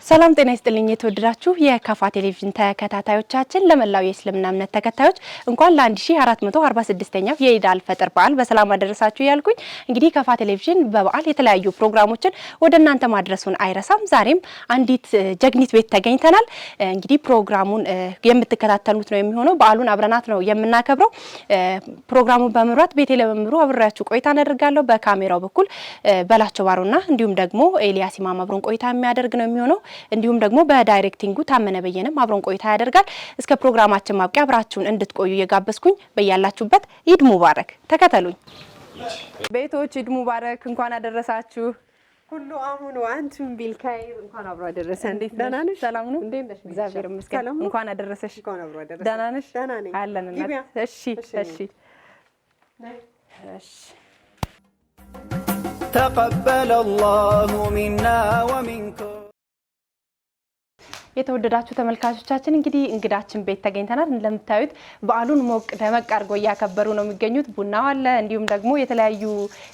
ሰላም ጤና ይስጥልኝ። የተወደዳችሁ የካፋ ቴሌቪዥን ተከታታዮቻችን፣ ለመላው የእስልምና እምነት ተከታዮች እንኳን ለ1446ኛው የኢድ አል ፈጥር በዓል በሰላም አደረሳችሁ እያልኩኝ፣ እንግዲህ ካፋ ቴሌቪዥን በበዓል የተለያዩ ፕሮግራሞችን ወደ እናንተ ማድረሱን አይረሳም። ዛሬም አንዲት ጀግኒት ቤት ተገኝተናል። እንግዲህ ፕሮግራሙን የምትከታተሉት ነው የሚሆነው። በዓሉን አብረናት ነው የምናከብረው። ፕሮግራሙን በመምራት ቤቴ ለመምሩ አብሬያችሁ ቆይታ እናደርጋለሁ። በካሜራው በኩል በላቸው ባሮና እንዲሁም ደግሞ ኤልያስ ኢማም አብሮን ቆይታ የሚያደርግ ነው የሚሆነው። እንዲሁም ደግሞ በ directing ኡ ታመነ በየነም አብሮን ቆይታ ያደርጋል። እስከ ፕሮግራማችን ማብቂያ አብራችሁን እንድትቆዩ እየጋበዝኩኝ፣ በያላችሁበት ኢድ ሙባረክ። ተከተሉኝ። ቤቶች፣ ኢድ ሙባረክ፣ እንኳን አደረሳችሁ። كل عام وأنتم بالخير። እንኳን አብሮ አደረሰን። እንዴት? ደህና ነሽ? ሰላም ነው? እንዴት ነሽ? እግዚአብሔር ይመስገን። እንኳን አደረሰሽ። እንኳን አብሮ አደረሰን። ደህና ነሽ? ደህና ነኝ። አለን እናት። እሺ። تقبل الله منا ومنكم። የተወደዳችሁ ተመልካቾቻችን፣ እንግዲህ እንግዳችን ቤት ተገኝተናል። እንደምታዩት በዓሉን ሞቅ ደመቅ አድርጎ እያከበሩ ነው የሚገኙት። ቡናው አለ፣ እንዲሁም ደግሞ የተለያዩ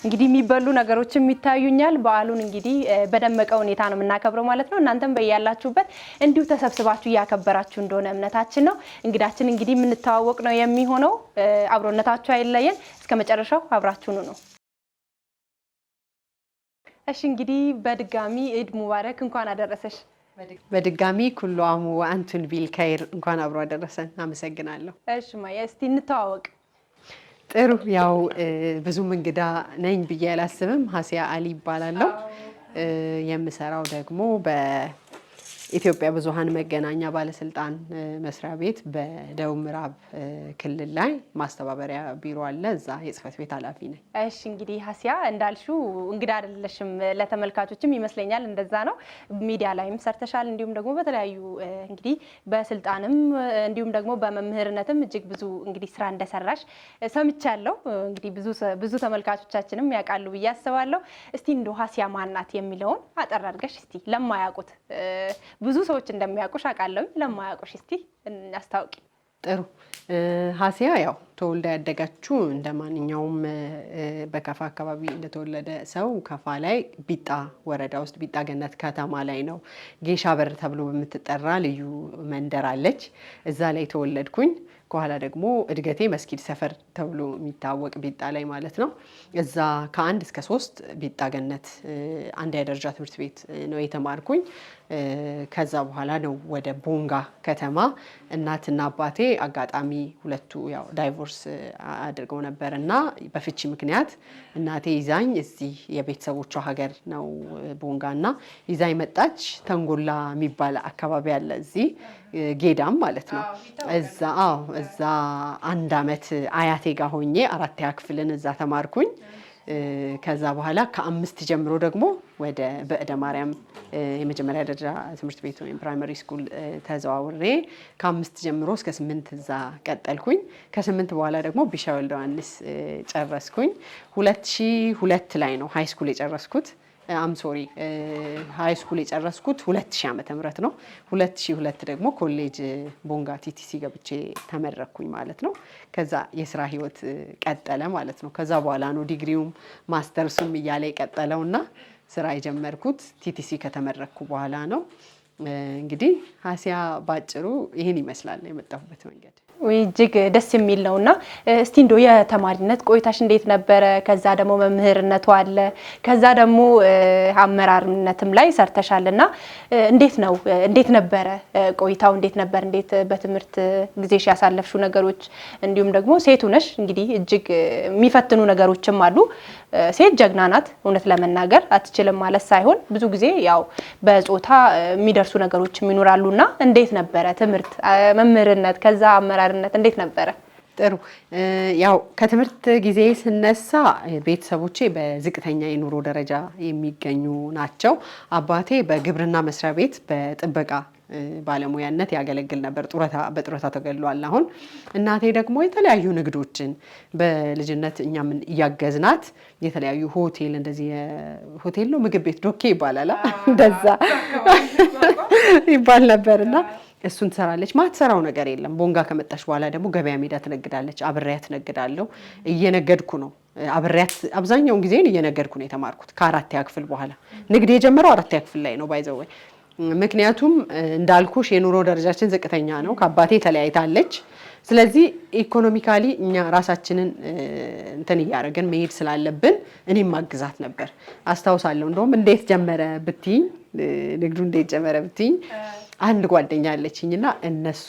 እንግዲህ የሚበሉ ነገሮችም ይታዩኛል። በዓሉን እንግዲህ በደመቀ ሁኔታ ነው የምናከብረው ማለት ነው። እናንተም በያላችሁበት እንዲሁ ተሰብስባችሁ እያከበራችሁ እንደሆነ እምነታችን ነው። እንግዳችን እንግዲህ የምንተዋወቅ ነው የሚሆነው። አብሮነታችሁ አይለየን። እስከ መጨረሻው አብራችሁኑ ነው። እሺ፣ እንግዲህ በድጋሚ ኢድ ሙባረክ፣ እንኳን አደረሰሽ። በድጋሚ كل عام وأنتم بالخير፣ እንኳን አብሮ አደረሰን። አመሰግናለሁ። እሺ ማያ፣ እስቲ እንተዋወቅ። ጥሩ፣ ያው ብዙም እንግዳ ነኝ ብዬ አላስብም። ሀሲያ አሊ እባላለሁ። የምሰራው ደግሞ በኢትዮጵያ ብዙኃን መገናኛ ባለስልጣን መስሪያ ቤት በደቡብ ምዕራብ ክልል ላይ ማስተባበሪያ ቢሮ አለ። እዛ የጽህፈት ቤት ኃላፊ ነኝ። እሺ፣ እንግዲህ ሀሲያ፣ እንዳልሽው እንግዳ አይደለሽም፣ ለተመልካቾችም ይመስለኛል እንደዛ ነው። ሚዲያ ላይም ሰርተሻል፣ እንዲሁም ደግሞ በተለያዩ እንግዲህ በስልጣንም እንዲሁም ደግሞ በመምህርነትም እጅግ ብዙ እንግዲህ ስራ እንደሰራሽ ሰምቻለሁ። እንግዲህ ብዙ ብዙ ተመልካቾቻችንም ያውቃሉ ብዬ አስባለሁ። እስቲ እንደው ሀሲያ ማናት የሚለውን አጠር አድርገሽ እስቲ ለማያውቁት፣ ብዙ ሰዎች እንደሚያውቁሽ አውቃለሁ፣ ለማያውቁሽ እስቲ አስታውቂ። ጥሩ፣ ሀሲያ ያው ተወልዳ ያደገችው እንደ ማንኛውም በከፋ አካባቢ እንደተወለደ ሰው ከፋ ላይ ቢጣ ወረዳ ውስጥ ቢጣ ገነት ከተማ ላይ ነው። ጌሻ በር ተብሎ በምትጠራ ልዩ መንደር አለች። እዛ ላይ ተወለድኩኝ። ከኋላ ደግሞ እድገቴ መስጊድ ሰፈር ተብሎ የሚታወቅ ቢጣ ላይ ማለት ነው። እዛ ከ1 እስከ 3 ቢጣ ገነት አንደኛ ደረጃ ትምህርት ቤት ነው የተማርኩኝ። ከዛ በኋላ ነው ወደ ቦንጋ ከተማ፣ እናትና አባቴ አጋጣሚ ሁለቱ ያው divorce አድርገው ነበር እና በፍቺ ምክንያት እናቴ ይዛኝ እዚህ የቤተሰቦቿ ሀገር ነው ቦንጋ እና ይዛኝ መጣች። ተንጎላ የሚባል አካባቢ አለ እዚህ ጌዳም ማለት ነው። እዛ፣ አዎ፣ እዛ አንድ አመት አያቴ ጋር ሆኜ አራተኛ ክፍልን እዛ ተማርኩኝ። ከዛ በኋላ ከ5 ጀምሮ ደግሞ ወደ በእደ ማርያም የመጀመሪያ ደረጃ ትምህርት ቤት ወይም primary school ተዘዋውሬ ከ5 ጀምሮ እስከ 8 እዛ ቀጠልኩኝ። ከ8 በኋላ ደግሞ ቢሻ ወልደ ዮሐንስ ጨረስኩኝ። 2002 ላይ ነው high school የጨረስኩት። I'm sorry፣ high school የጨረስኩት 2000 ዓመተ ምህረት ነው። 2002 ደግሞ ኮሌጅ ቦንጋ TTC ገብቼ ተመረቅኩኝ ማለት ነው። ከዛ የስራ ህይወት ቀጠለ ማለት ነው። ከዛ በኋላ ነው ዲግሪውም ማስተርሱም እያለ የቀጠለው እና ስራ የጀመርኩት TTC ከተመረቅኩ በኋላ ነው። እንግዲህ ሀሲያ ባጭሩ ይህን ይመስላል የመጣሁበት መንገድ። ወይ፣ እጅግ ደስ የሚል ነው። እና እስቲ እንደው የተማሪነት ቆይታሽ እንዴት ነበረ? ከዛ ደግሞ መምህርነቱ አለ፣ ከዛ ደግሞ አመራርነትም ላይ ሰርተሻል እና እንዴት ነው፣ እንዴት ነበረ ቆይታው? እንዴት ነበር? እንዴት በትምህርት ጊዜሽ ያሳለፍሽው ነገሮች፣ እንዲሁም ደግሞ ሴቱ ነሽ፣ እንግዲህ እጅግ የሚፈትኑ ነገሮችም አሉ። ሴት ጀግና ናት፣ እውነት ለመናገር አትችልም ማለት ሳይሆን ብዙ ጊዜ ያው በጾታ የሚደርሱ ነገሮችም ይኖራሉና እንዴት ነበረ ትምህርት፣ መምህርነት፣ ከዛ አመራርነት እንዴት ነበረ? ጥሩ፣ ያው ከትምህርት ጊዜ ስነሳ ቤተሰቦቼ በዝቅተኛ የኑሮ ደረጃ የሚገኙ ናቸው። አባቴ በግብርና መስሪያ ቤት በጥበቃ ባለሙያነት ያገለግል ነበር። በጡረታ ተገልሏል አሁን። እናቴ ደግሞ የተለያዩ ንግዶችን በልጅነት እኛም እያገዝናት የተለያዩ ሆቴል፣ እንደዚህ ሆቴል ነው ምግብ ቤት፣ ዶኬ ይባላል፣ እንደዛ ይባል ነበር እና እሱን ትሰራለች። ማትሰራው ነገር የለም። ቦንጋ ከመጣች በኋላ ደግሞ ገበያ ሜዳ ትነግዳለች። አብሬያት እነግዳለሁ። እየነገድኩ ነው አብሬያት፣ አብዛኛውን ጊዜን እየነገድኩ ነው የተማርኩት። ከአራተኛ ክፍል በኋላ፣ ንግድ የጀመረው አራተኛ ክፍል ላይ ነው by the way። ምክንያቱም እንዳልኩሽ የኑሮ ደረጃችን ዝቅተኛ ነው። ከአባቴ ተለያይታለች። ስለዚህ economically እኛ ራሳችንን እንትን እያደረግን መሄድ ስላለብን እኔም ማግዛት ነበር። አስታውሳለሁ። እንደውም እንዴት ጀመረ ብትይኝ፣ ንግዱ እንዴት ጀመረ ብትይኝ፣ አንድ ጓደኛ አለችኝ እና እነሱ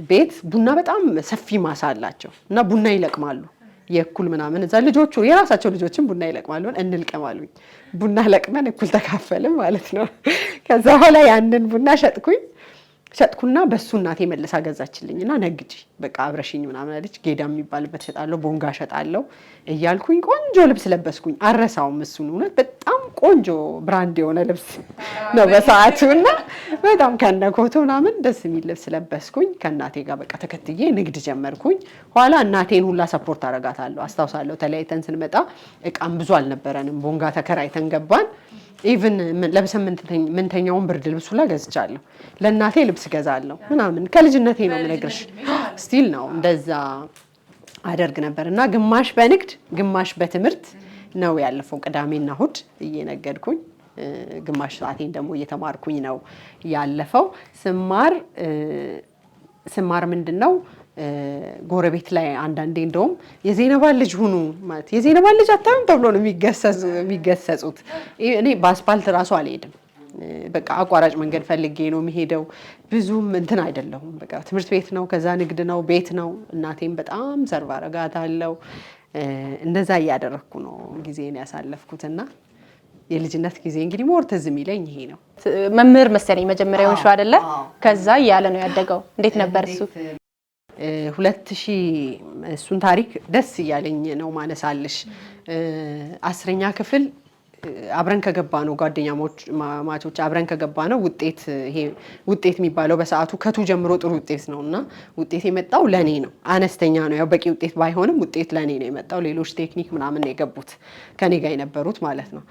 ቤት ቡና በጣም ሰፊ ማሳ አላቸው እና ቡና ይለቅማሉ የእኩል ምናምን፣ እዛ ልጆቹ የራሳቸው ልጆችን ቡና ይለቅማሉ። እንልቀም አሉኝ። ቡና ለቅመን እኩል ተካፈልን ማለት ነው። ከዛ በኋላ ያንን ቡና ሸጥኩኝ። ሸጥኩና በሱ እናቴ መልሳ ገዛችልኝ እና ነግጂ በቃ አብረሽኝ ምናምን አለች። ጌዳ የሚባልበት እሸጣለሁ፣ ቦንጋ እሸጣለሁ እያልኩኝ ቆንጆ ልብስ ለበስኩኝ። አረሳውም እሱን፣ እውነት በጣም ቆንጆ brand የሆነ ልብስ ነው በሰዓቱ እና በጣም ከነኮቱ ምናምን ደስ የሚል ልብስ ለበስኩኝ። ከእናቴ ጋር በቃ ተከትዬ ንግድ ጀመርኩኝ። ኋላ እናቴን ሁላ support አረጋታለሁ። አስታውሳለሁ ተለያይተን ስንመጣ እቃም ብዙ አልነበረንም። ቦንጋ ተከራይተን ገባን። Even ለብሰን ምንተኛውን ብርድ ልብስ ሁላ ገዝቻለሁ። ለእናቴ ልብስ ገዛለሁ ምናምን፣ ከልጅነቴ ነው የምነግርሽ። Still ነው እንደዛ አደርግ ነበር እና ግማሽ በንግድ ግማሽ በትምህርት ነው ያለፈው። ቅዳሜና እሁድ እየነገድኩኝ ግማሽ ሰዓቴን ደግሞ እየተማርኩኝ ነው ያለፈው። ስማር ምንድን ነው፣ ጎረቤት ላይ አንዳንዴ እንደውም የዜነባን ልጅ ሁኑ ማለት የዜነባን ልጅ አታዩም ተብሎ ነው የሚገሰጹት። እኔ በአስፓልት እራሱ አልሄድም። በቃ አቋራጭ መንገድ ፈልጌ ነው የሚሄደው። ብዙም እንትን አይደለሁም። በቃ ትምህርት ቤት ነው፣ ከዛ ንግድ ነው፣ ቤት ነው። እናቴም በጣም serve አረጋታለሁ። እንደዛ እያደረግኩ ነው ጊዜን ያሳለፍኩትና የልጅነት ጊዜ እንግዲህ more ትዝ የሚለኝ ይሄ ነው። መምህር መሰለኝ መጀመሪያ የሆንሽው አይደለ? ከዛ እያለ ነው ያደገው። እንዴት ነበር እሱ? 2000፣ እሱን ታሪክ ደስ እያለኝ ነው ማነሳልሽ። 10ኛ ክፍል አብረን ከገባ ነው ጓደኛማቾች አብረን ከገባ ነው ውጤት፣ ይሄ ውጤት የሚባለው በሰዓቱ ከ two ጀምሮ ጥሩ ውጤት ነው እና ውጤት የመጣው ለኔ ነው። አነስተኛ ነው ያው በቂ ውጤት ባይሆንም ውጤት ለኔ ነው የመጣው። ሌሎች ቴክኒክ ምናምን ነው የገቡት ከኔ ጋር የነበሩት ማለት ነው።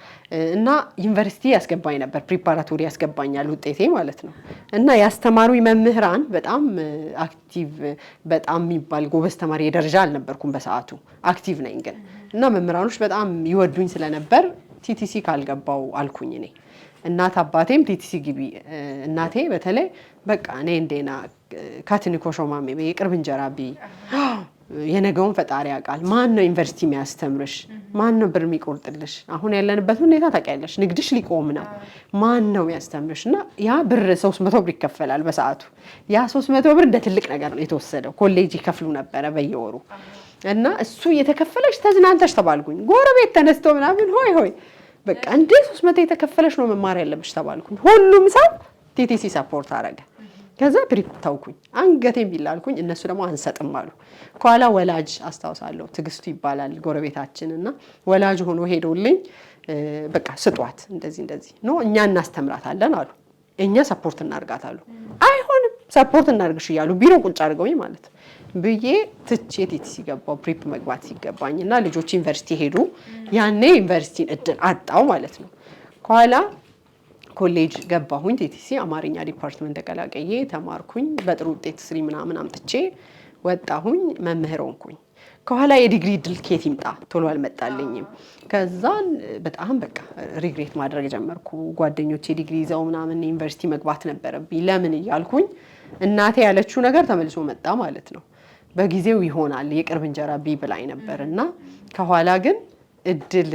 እና ዩኒቨርሲቲ ያስገባኝ ነበር፣ preparatory ያስገባኛል ውጤቴ ማለት ነው። እና ያስተማሩኝ መምህራን በጣም active፣ በጣም የሚባል ጎበዝ ተማሪ የደረጃ አልነበርኩም በሰዓቱ፣ active ነኝ ግን እና መምህራኖች በጣም ይወዱኝ ስለነበር TTC ካልገባው አልኩኝ እኔ። እናት አባቴም TTC ግቢ፣ እናቴ በተለይ በቃ እኔ እንዴና ካትኒኮ ሾማሜ የቅርብ እንጀራ ቢ፣ የነገውን ፈጣሪ ያውቃል። ማን ነው ዩኒቨርሲቲ የሚያስተምርሽ? ማን ነው ብር የሚቆርጥልሽ? አሁን ያለንበት ሁኔታ ታውቂያለሽ። ንግድሽ ሊቆም ነው። ማን ነው የሚያስተምርሽ? እና ያ ብር 300 ብር ይከፈላል በሰዓቱ። ያ 300 ብር እንደ ትልቅ ነገር ነው የተወሰደው። ኮሌጅ ይከፍሉ ነበረ በየወሩ እና እሱ እየተከፈለሽ ተዝናንተሽ ተባልኩኝ። ጎረቤት ተነስቶ ምናምን ሆይ ሆይ በቃ እንዴ 300 የተከፈለሽ ነው መማር ያለብሽ ተባልኩኝ። ሁሉም ሰው TTC support አረገ። ከዛ prep ተውኩኝ፣ አንገቴን ቢላ አልኩኝ። እነሱ ደግሞ አንሰጥም አሉ። ከኋላ ወላጅ አስታውሳለሁ፣ ትግስቱ ይባላል ጎረቤታችን እና ወላጅ ሆኖ ሄዶልኝ በቃ ስጧት እንደዚህ እንደዚህ no እኛ እናስተምራታለን አሉ። እኛ support እናርጋት አሉ። አይሆንም support እናርግሽ እያሉ ቢሮ ቁጭ አድርገውኝ ማለት ብዬ ትቼ TTC ገባው prep መግባት ሲገባኝ እና ልጆች ዩኒቨርሲቲ ሄዱ። ያኔ ዩኒቨርሲቲን እድል አጣው ማለት ነው። ከኋላ ኮሌጅ ገባሁኝ። TTC አማርኛ department ተቀላቅዬ ተማርኩኝ። በጥሩ ውጤት three ምናምን አምጥቼ ወጣሁኝ። መምህር ሆንኩኝ። ከኋላ የዲግሪ እድል ኬት ይምጣ ቶሎ አልመጣልኝም። ከዛን በጣም በቃ regret ማድረግ ጀመርኩ። ጓደኞቼ ዲግሪ ይዘው ምናምን ዩኒቨርሲቲ መግባት ነበረብኝ ለምን እያልኩኝ እናቴ ያለችው ነገር ተመልሶ መጣ ማለት ነው። በጊዜው ይሆናል የቅርብ እንጀራ ቢ ብላኝ ነበር እና ከኋላ ግን እድል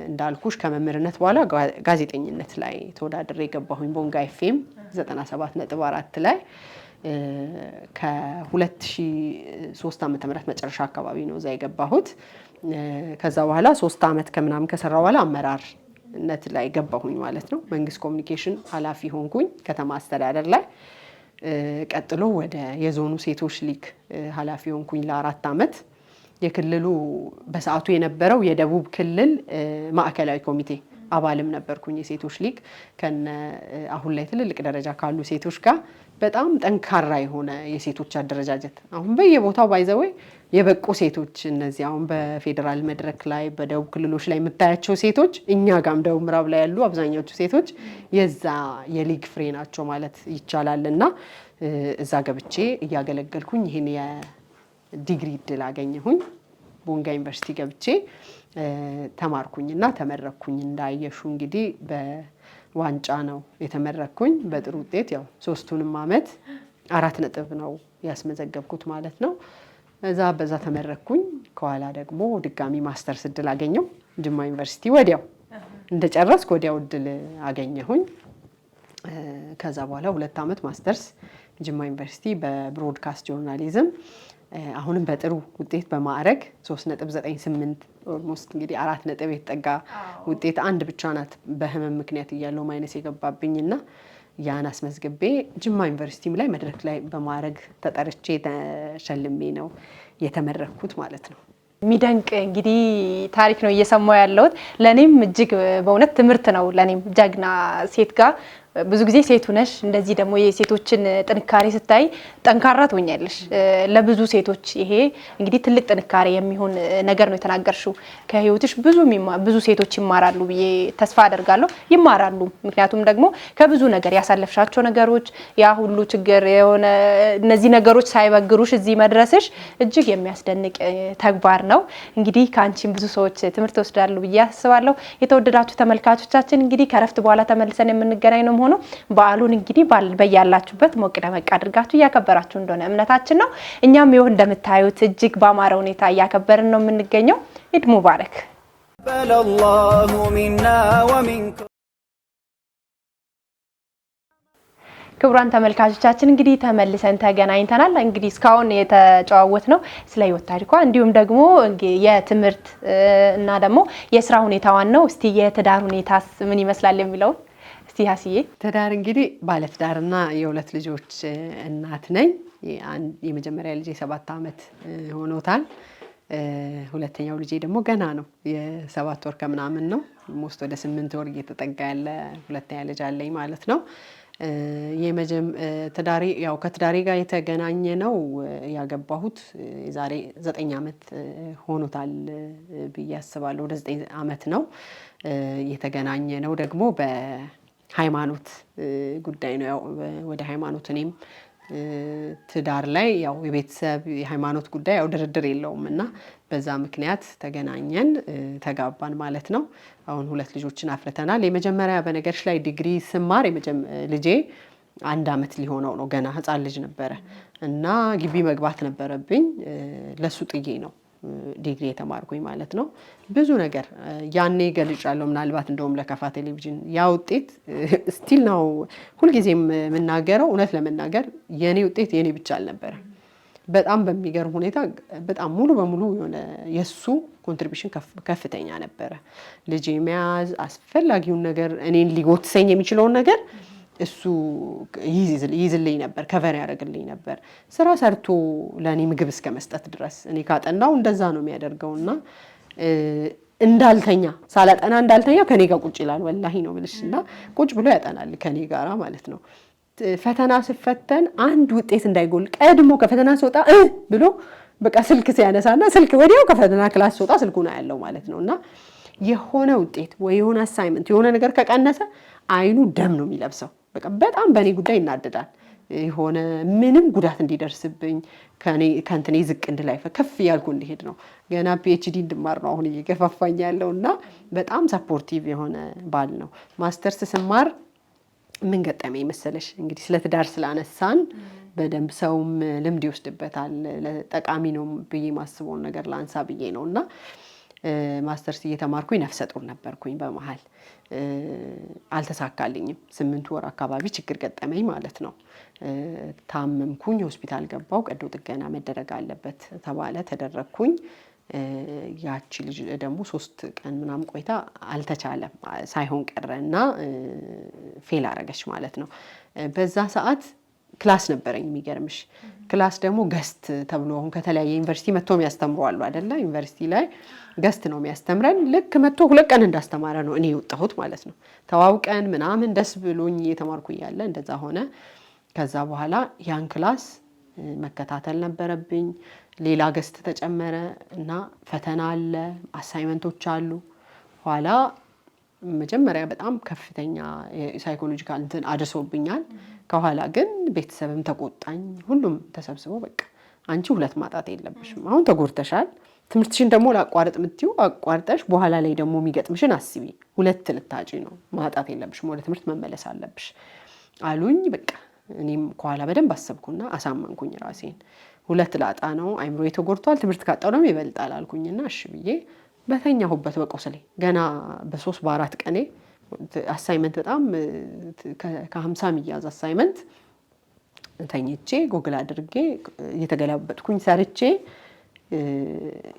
እንዳልኩሽ ከመምህርነት በኋላ ጋዜጠኝነት ላይ ተወዳድሬ የገባሁኝ ቦንጋ ኤፍኤም 97.4 ላይ ከ2003 ዓመተ ምህረት መጨረሻ አካባቢ ነው እዛ የገባሁት። ከዛ በኋላ 3 ዓመት ከምናምን ከሰራ በኋላ አመራርነት ላይ ገባሁኝ ማለት ነው። መንግስት ኮሚኒኬሽን ኃላፊ ሆንኩኝ ከተማ አስተዳደር ላይ። ቀጥሎ ወደ የዞኑ ሴቶች ሊግ ኃላፊ ሆንኩኝ ለ4 ዓመት። የክልሉ በሰዓቱ የነበረው የደቡብ ክልል ማዕከላዊ ኮሚቴ አባልም ነበርኩኝ። የሴቶች ሊግ ከነ አሁን ላይ ትልልቅ ደረጃ ካሉ ሴቶች ጋር በጣም ጠንካራ የሆነ የሴቶች አደረጃጀት አሁን በየቦታው by the way የበቁ ሴቶች፣ እነዚህ አሁን በፌዴራል መድረክ ላይ በደቡብ ክልሎች ላይ የምታያቸው ሴቶች፣ እኛ ጋም ደቡብ ምዕራብ ላይ ያሉ አብዛኛዎቹ ሴቶች የዛ የሊግ ፍሬ ናቸው ማለት ይቻላል። እና እዛ ገብቼ እያገለገልኩኝ ይህን የዲግሪ እድል አገኘሁኝ። ቦንጋ ዩኒቨርሲቲ ገብቼ ተማርኩኝ እና ተመረኩኝ። እንዳየሹ እንግዲህ ዋንጫ ነው የተመረቅኩኝ በጥሩ ውጤት። ያው 3ቱንም አመት 4 ነጥብ ነው ያስመዘገብኩት ማለት ነው። እዛ በዛ ተመረቅኩኝ። ከኋላ ደግሞ ድጋሚ ማስተርስ እድል አገኘው ጅማ ዩኒቨርሲቲ። ወዲያው እንደጨረስኩ ወዲያው እድል አገኘሁኝ። ከዛ በኋላ 2 አመት ማስተርስ ጅማ ዩኒቨርሲቲ በ broadcast journalism፣ አሁንም በጥሩ ውጤት በማዕረግ 3.98፣ almost እንግዲህ 4 ነጥብ የተጠጋ ውጤት፣ አንድ ብቻ ናት በህመም ምክንያት እያለው minus የገባብኝና ያን አስመዝግቤ ጅማ ዩኒቨርሲቲም ላይ መድረክ ላይ በማዕረግ ተጠርቼ ተሸልሜ ነው የተመረቅኩት ማለት ነው። የሚደንቅ እንግዲህ ታሪክ ነው እየሰማሁ ያለሁት። ለእኔም እጅግ በእውነት ትምህርት ነው። ለእኔም ጀግና ሴት ጋር፣ ብዙ ጊዜ ሴት ሁነሽ እንደዚህ ደግሞ የሴቶችን ጥንካሬ ስታይ ጠንካራ ትሆኛለሽ። ለብዙ ሴቶች ይሄ እንግዲህ ትልቅ ጥንካሬ የሚሆን ነገር ነው የተናገርሽው። ከህይወትሽ ብዙ ብዙ ሴቶች ይማራሉ ብዬ ተስፋ አደርጋለሁ። ይማራሉ። ምክንያቱም ደግሞ ከብዙ ነገር ያሳለፍሻቸው ነገሮች፣ ያ ሁሉ ችግር የሆነ እነዚህ ነገሮች ሳይበግሩሽ እዚህ መድረስሽ እጅግ የሚያስደንቅ ተግባር ነው። እንግዲህ ከአንቺም ብዙ ሰዎች ትምህርት ይወስዳሉ ብዬ አስባለሁ። የተወደዳችሁ ተመልካቾቻችን፣ እንግዲህ ከረፍት በኋላ ተመልሰን የምንገናኝ ነው ሆኖ በዓሉን እንግዲህ በያላችሁበት ሞቅ ደመቅ አድርጋችሁ እያከበራችሁ እንደሆነ እምነታችን ነው። እኛም ይኸው እንደምታዩት እጅግ ባማረ ሁኔታ እያከበርን ነው የምንገኘው። ኢድ ሙባረክ። تقبل الله منا ومنكم። ክቡራን ተመልካቾቻችን፣ እንግዲህ ተመልሰን ተገናኝተናል። እንግዲህ እስካሁን የተጨዋወትነው ስለ ህይወት ታሪኳ እንዲሁም ደግሞ የትምህርት እና ደግሞ የስራ ሁኔታዋን ነው። እስቲ የትዳር ሁኔታስ ምን ይመስላል የሚለውን እስቲ ሀስዬ። ትዳር እንግዲህ ባለትዳርና የሁለት ልጆች እናት ነኝ። የመጀመሪያ ልጄ 7 ዓመት ሆኖታል። ሁለተኛው ልጄ ደግሞ ገና ነው፣ የ7 ወር ከምናምን ነው። Almost ወደ 8 ወር እየተጠጋ ያለ ሁለተኛ ልጅ አለኝ ማለት ነው። ትዳሬ ያው ከትዳሬ ጋር የተገናኘ ነው። ያገባሁት የዛሬ 9 ዓመት ሆኖታል ብዬ አስባለሁ። ወደ 9 ዓመት ነው። የተገናኘ ነው ደግሞ በሃይማኖት ጉዳይ ነው። ያው ወደ ሃይማኖት እኔም ትዳር ላይ ያው የቤተሰብ የሃይማኖት ጉዳይ ያው ድርድር የለውም እና በዛ ምክንያት ተገናኘን፣ ተጋባን ማለት ነው። አሁን ሁለት ልጆችን አፍርተናል። የመጀመሪያ በነገርሽ ላይ ዲግሪ ስማር ልጄ 1 አመት ሊሆነው ነው፣ ገና ህፃን ልጅ ነበረ እና ግቢ መግባት ነበረብኝ። ለሱ ጥዬ ነው ዲግሪ የተማርኩኝ ማለት ነው። ብዙ ነገር ያኔ ገልጫለሁ። ምናልባት እንደውም ለከፋ ቴሌቪዥን ያ ውጤት still ነው ሁልጊዜም የምናገረው። እውነት ለመናገር የኔ ውጤት የኔ ብቻ አልነበረም። በጣም በሚገርም ሁኔታ በጣም ሙሉ በሙሉ የሆነ የእሱ contribution ከፍተኛ ነበረ። ልጅ የመያዝ አስፈላጊውን ነገር፣ እኔን ሊጎትሰኝ የሚችለውን ነገር እሱ ይይዝልኝ ነበር፣ cover ያደርግልኝ ነበር። ስራ ሰርቶ ለእኔ ምግብ እስከ መስጠት ድረስ፣ እኔ ካጠናው እንደዛ ነው የሚያደርገው እና እንዳልተኛ፣ ሳላጠና እንዳልተኛ ከኔ ጋር ቁጭ ይላል። ወላሂ ነው የምልሽ እና ቁጭ ብሎ ያጠናል ከኔ ጋራ ማለት ነው። ፈተና ስፈተን አንድ ውጤት እንዳይጎል ቀድሞ ከፈተና ስወጣ ብሎ በቃ ስልክ ሲያነሳና ስልክ ወዲያው ከፈተና class ስወጣ ስልኩን አያለው ማለት ነው እና የሆነ ውጤት ወይ የሆነ assignment የሆነ ነገር ከቀነሰ አይኑ ደም ነው የሚለብሰው። በቃ በጣም በእኔ ጉዳይ ይናደዳል። የሆነ ምንም ጉዳት እንዲደርስብኝ፣ ከእንትኔ ዝቅ እንድል፣ ከፍ እያልኩ እንዲሄድ ነው። ገና PhD እንድማር ነው አሁን እየገፋፋኝ ያለው እና በጣም supportive የሆነ ባል ነው። ማስተርስ ስማር ምን ገጠመኝ መሰለሽ? እንግዲህ ስለ ትዳር ስላነሳን በደንብ ሰውም ልምድ ይወስድበታል። ጠቃሚ ነው ብዬ ማስበውን ነገር ላንሳ ብዬ ነው እና ማስተርስ እየተማርኩኝ ነፍሰ ጡር ነበርኩኝ። በመሀል አልተሳካልኝም። 8 ወር አካባቢ ችግር ገጠመኝ ማለት ነው። ታመምኩኝ፣ ሆስፒታል ገባው። ቀዶ ጥገና መደረግ አለበት ተባለ፣ ተደረግኩኝ። ያቺ ልጅ ደግሞ 3 ቀን ምናምን ቆይታ አልተቻለም፣ ሳይሆን ቀረ እና fail አረገች ማለት ነው። በዛ ሰዓት class ነበረኝ። የሚገርምሽ class ደግሞ guest ተብሎ አሁን ከተለያየ ዩኒቨርሲቲ መጥቶ የሚያስተምሩ አሉ አይደለ? ዩኒቨርሲቲ ላይ guest ነው የሚያስተምረን። ልክ መጥቶ 2 ቀን እንዳስተማረ ነው እኔ የወጣሁት ማለት ነው። ተዋውቀን ምናምን ደስ ብሎኝ እየተማርኩ እያለ እንደዛ ሆነ። ከዛ በኋላ ያን class መከታተል ነበረብኝ። ሌላ guest ተጨመረ እና ፈተና አለ፣ assignment ኦች አሉ። ኋላ መጀመሪያ በጣም ከፍተኛ psychological እንትን አድርሶብኛል። ከኋላ ግን ቤተሰብም ተቆጣኝ። ሁሉም ተሰብስቦ በቃ አንቺ ሁለት ማጣት የለብሽም፣ አሁን ተጎድተሻል፣ ትምህርትሽን ደግሞ ላቋርጥ የምትይው አቋርጠሽ በኋላ ላይ ደግሞ የሚገጥምሽን አስቢ። ሁለት ልታጪ ነው፣ ማጣት የለብሽም፣ ወደ ትምህርት መመለስ አለብሽ አሉኝ። በቃ እኔም ከኋላ በደንብ አሰብኩና አሳመንኩኝ ራሴን። ሁለት ላጣ ነው፣ አይምሮዬ ተጎድቷል፣ ትምህርት ካጣው ደግሞ ይበልጣል አልኩኝና እሺ ብዬ በተኛሁበት በቁስሌ ገና በ3 በ4 ቀኔ assignment በጣም ከ50 የሚያዝ assignment ተኝቼ ጎግል አድርጌ እየተገላበጥኩኝ ሰርቼ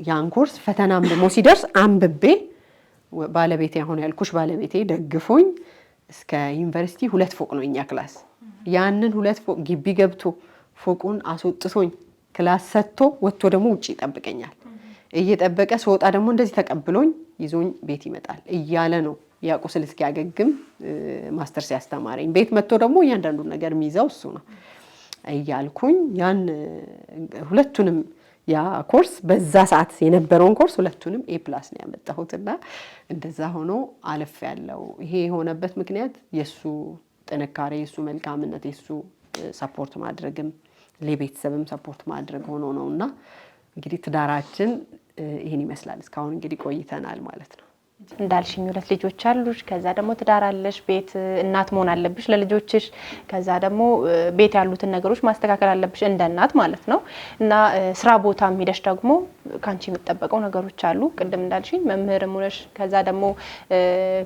ያን ኮርስ ፈተናም ደግሞ ሲደርስ አንብቤ ባለቤቴ አሁን ያልኩሽ ባለቤቴ ደግፎኝ እስከ ዩኒቨርሲቲ 2 ፎቅ ነው እኛ class። ያንን 2 ፎቅ ግቢ ገብቶ ፎቁን አስወጥቶኝ class ሰጥቶ ወጥቶ ደግሞ ውጭ ይጠብቀኛል። እየጠበቀ ስወጣ ደግሞ እንደዚህ ተቀብሎኝ ይዞኝ ቤት ይመጣል እያለ ነው ያ ቁስል እስኪያገግም ማስተርስ ያስተማረኝ። ቤት መጥቶ ደግሞ እያንዳንዱን ነገር የሚይዘው እሱ ነው እያልኩኝ ያን ሁለቱንም ያ ኮርስ በዛ ሰዓት የነበረውን ኮርስ ሁለቱንም A plus ነው ያመጣሁትና እንደዛ ሆኖ አልፍ ያለው። ይሄ የሆነበት ምክንያት የሱ ጥንካሬ፣ የሱ መልካምነት፣ የሱ support ማድረግም ለቤተሰብም support ማድረግ ሆኖ ነውና እንግዲህ ትዳራችን ይሄን ይመስላል። እስካሁን እንግዲህ ቆይተናል ማለት ነው። እንዳልሽኝ 2 ልጆች አሉሽ። ከዛ ደግሞ ትዳር አለሽ፣ ቤት እናት መሆን አለብሽ ለልጆችሽ። ከዛ ደግሞ ቤት ያሉትን ነገሮች ማስተካከል አለብሽ እንደ እናት ማለት ነው። እና ስራ ቦታም ሄደሽ ደግሞ ካንቺ የሚጠበቀው ነገሮች አሉ። ቅድም እንዳልሽኝ መምህርም ሆነሽ ከዛ ደግሞ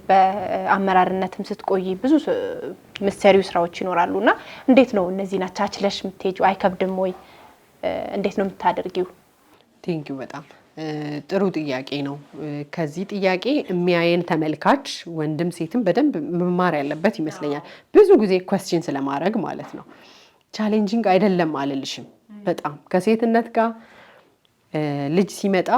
በአመራርነትም ስትቆይ ብዙ ምሰሪው ስራዎች ይኖራሉና እንዴት ነው እነዚህን አቻችለሽ የምትሄጂው? አይከብድም ወይ? እንዴት ነው የምታደርጊው? Thank you በጣም ጥሩ ጥያቄ ነው። ከዚህ ጥያቄ የሚያየን ተመልካች ወንድም ሴትም በደንብ መማር ያለበት ይመስለኛል። ብዙ ጊዜ question ስለማድረግ ማለት ነው። Challenging አይደለም አልልሽም። በጣም ከሴትነት ጋር ልጅ ሲመጣ